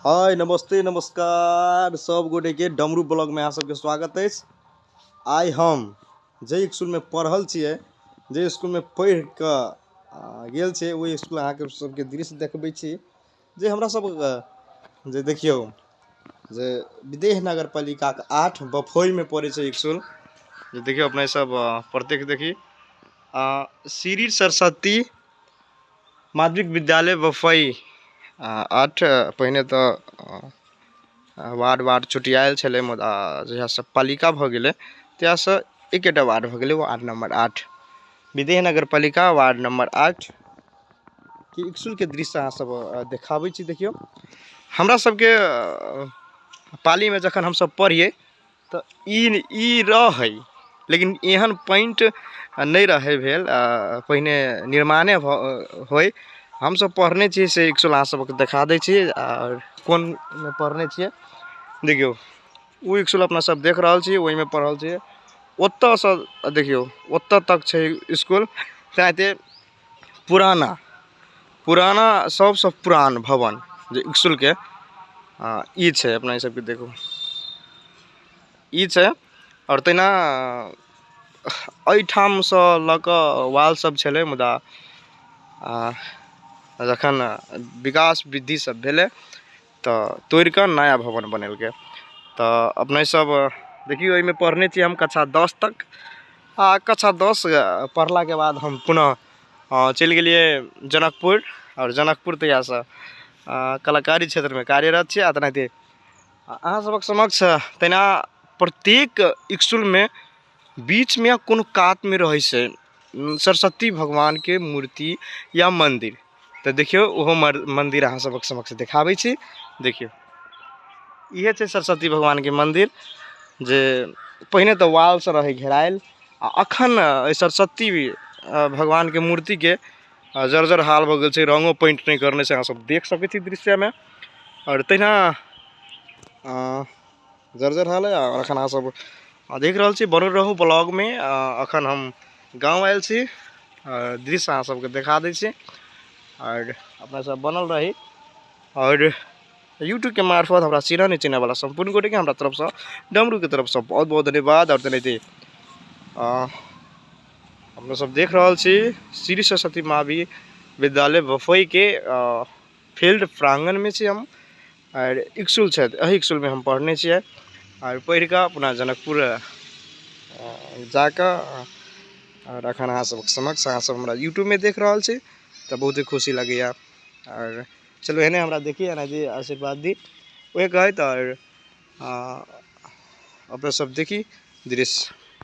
हाय नमस्ते नमस्कार सब गोटे के डमरू ब्लॉग में अहाँ सबके स्वागत अछि। आइ हम जाहि स्कूल में पढ़ल छियै, जाहि स्कूल में पढ़ि कऽ गेल छियै, ओहि स्कूल अहाँके सबके दृश्य देखबै छी जे हमरा सब जे देखियौ जे विदेह नगर पालिकाके 8 बफोई में पड़ै छै स्कूल। जे देखियौ अपने सब प्रत्येक देखी श्री सरस्वती माध्यमिक विद्यालय बफई 8। पहिने तऽ वार्ड वार्ड छुटियायल छलै, मुदा जहियासँ पालिका भऽ गेलै तहियासँ एकेटा वार्ड भऽ गेलै, वार्ड नंबर 8 विदेह नगर पालिका वार्ड नंबर 8 के स्कूल के दृश्य अहाँ सब देखाबै छी। देखियौ हमरा सबके पालीमे जखन हमसब पढ़ियै तऽ ई रहै, लेकिन एहन पेंट नहि रहै भेल, पहिने निर्माणे होइ। हमसब पढ़ने छियै से स्कूल अहाँ सबके देखा दै छी आओर कोनमे पढ़ने छियै। देखियौ ओ स्कूल अपना सब देख रहल छी, ओहिमे पढ़ल छियै। ओतऽसँ देखियौ ओतऽ तक छै स्कूल। तेनाहिते पुराना पुराना सबसँ पुरान भवन जे स्कूलके ई छै, अपना ई सबके देखू ई छै। आओर तहिना एहिठामसँ लऽ कऽ वाल सब छलै, मुदा जखन विकास वृद्धि सब भेलै तऽ तोड़िकऽ नया भवन बनेलकै। तऽ अपने सब देखियौ एहिमे पढ़ने छी हम कक्षा 10 तक, आ कक्षा 10 पढ़लाके बाद हम पुनः चलि गेलियै जनकपुर। आओर जनकपुर तहियासँ कलाकारी क्षेत्रमे कार्यरत छी। आ तेनाहिते अहाँ सबक समक्ष तहिना प्रत्येक स्कूलमे बीचमे या कोनो कातमे रहै छै सरस्वती भगवानके मूर्ति या मन्दिर। तऽ देखियौ ओहो मन्दिर अहाँ सबक समक्ष देखाबै छी। देखियौ इहे छै सरस्वती भगवानके मन्दिर, जे पहिने तऽ वालसँ रहै घेरायल, आ अखन एहि सरस्वती भगवानके मूर्तिके जर्जर हाल भऽ गेल छै, रंगो पेंट नहि करने छै, अहाँ सब देख सकै छी दृश्यमे। आओर तहिना जर्जर हाल है। आओर अखन अहाँ सब देख रहल छी, बनल रहू ब्लॉगमे। अखन हम गाँव आयल छी, दृश्य अहाँ सबके देखा दै छी, आओर अपना सब बनल रही। आओर यूट्यूबके मार्फत हमरा चिन्हऽ नहि चिन्हऽवला सम्पूर्ण गोटेके हमरा तरफसँ डमरूके तरफसँ बहुत बहुत धन्यवाद। आओर तेनाहिते अपना सब देख रहल छी श्री सरस्वती महावीर विद्यालय बफईके फील्ड प्रांगणमे छी हम। आओर स्कूल छथि, एहि स्कूलमे हम पढ़ने छियै। आओर पढ़िकऽ अपना जनकपुर जाकऽ आओर अखन अहाँ सबके समक्ष अहाँ सब हमरा यूट्यूबमे देख रहल छी तऽ बहुते खुशी लगैया। आओर चलू एहने हमरा देखी, एना जी आशीर्वाद दी, ओहे कहैत। आओर अपना सब देखी दृश्य।